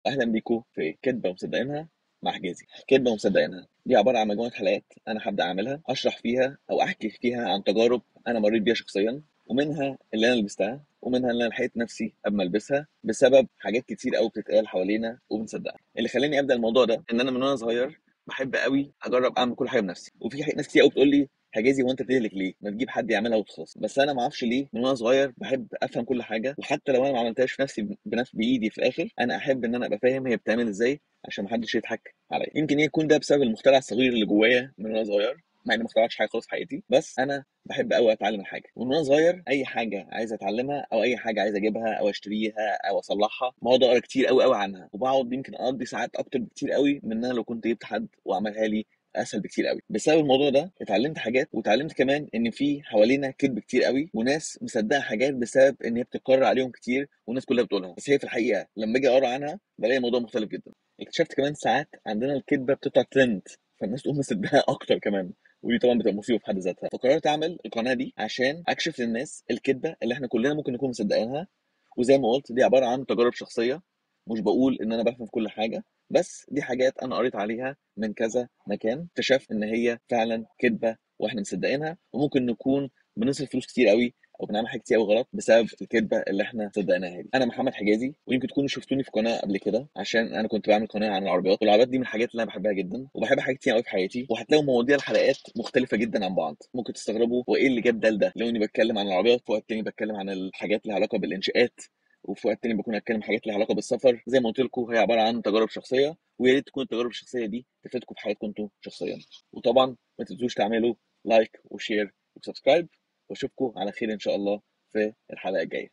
اهلا بيكم في كدبه ومصدقينها مع حجازي. كدبه ومصدقينها دي عبارة عن مجموعة حلقات انا هبدا اعملها، اشرح فيها او احكي فيها عن تجارب انا مريت بيها شخصيا، ومنها اللي انا لبستها ومنها اللي انا لحقت نفسي قبل ما البسها، بسبب حاجات كتير قوي بتتقال حوالينا وبنصدقها. اللي خلاني ابدا الموضوع ده ان انا من وانا صغير بحب قوي اجرب اعمل كل حاجة بنفسي، وفي ناس كتير قوي بتقول لي حجازي هو انت بتهلك ليه؟ ما تجيب حد يعملها وتخلص. بس انا ما اعرفش ليه من وانا صغير بحب افهم كل حاجة، وحتى لو انا ما عملتهاش في نفسي بنفس بايدي في الاخر، انا احب ان انا ابقى فاهم هي بتعمل ازاي عشان ما حدش يضحك عليا. يمكن يكون ده بسبب المخترع الصغير اللي جوايا من وانا صغير، مع اني ما اخترعتش حاجة خالص في حياتي، بس انا بحب قوي اتعلم الحاجة. ومن وانا صغير اي حاجة عايز اتعلمها او اي حاجة عايز اجيبها او اشتريها او اصلحها بقعد اقرا كتير قوي قوي عنها، وبقعد يمكن اقضي ساعات اكتر بكتير قوي من ان انا لو كنت جبت حد وعملها لي اسهل بكتير قوي. بسبب الموضوع ده اتعلمت حاجات، واتعلمت كمان ان في حوالينا كذب كتير قوي وناس مصدقه حاجات بسبب ان هي بتتكرر عليهم كتير والناس كلها بتقولها، بس هي في الحقيقة لما اجي اقرا عنها بلاقي الموضوع مختلف جدا. اكتشفت كمان ساعات عندنا الكذبة بتطلع ترند، فالناس تقوم مصدقها اكتر كمان، ودي طبعا بتبقى مصيبة في حد ذاتها. فقررت اعمل القناة دي عشان اكشف للناس الكذبة اللي احنا كلنا ممكن نكون مصدقينها. وزي ما قلت دي عبارة عن تجارب شخصية، مش بقول ان انا بفهم في كل حاجة، بس دي حاجات انا قريت عليها من كذا مكان، اكتشفت ان هي فعلا كذبه واحنا مصدقينها، وممكن نكون بنصرف فلوس كتير قوي او بنعمل حاجات كتير قوي غلط بسبب الكذبة اللي احنا صدقناها دي. انا محمد حجازي، ويمكن تكونوا شفتوني في قناة قبل كده عشان انا كنت بعمل قناة عن العربيات، والعربيات دي من الحاجات اللي انا بحبها جدا، وبحب حاجات كتير قوي في حياتي، وهتلاقوا مواضيع الحلقات مختلفة جدا عن بعض. ممكن تستغربوا هو ايه اللي جاب ده لده، لو اني بتكلم عن العربيات في وقت تاني بتكلم عن الحاجات اللي لها علاقة بالانشاءات، وفي وقت تاني بكون اتكلم حاجات ليها علاقة بالسفر. زي ما قلت لكم هي عبارة عن تجارب شخصية، ويا ريت تكون التجارب الشخصية دي تفيدكم في حياتكم انتوا شخصيا. وطبعا ما تنسوش تعملوا like و share و subscribe، واشوفكم على خير ان شاء الله في الحلقة الجاية.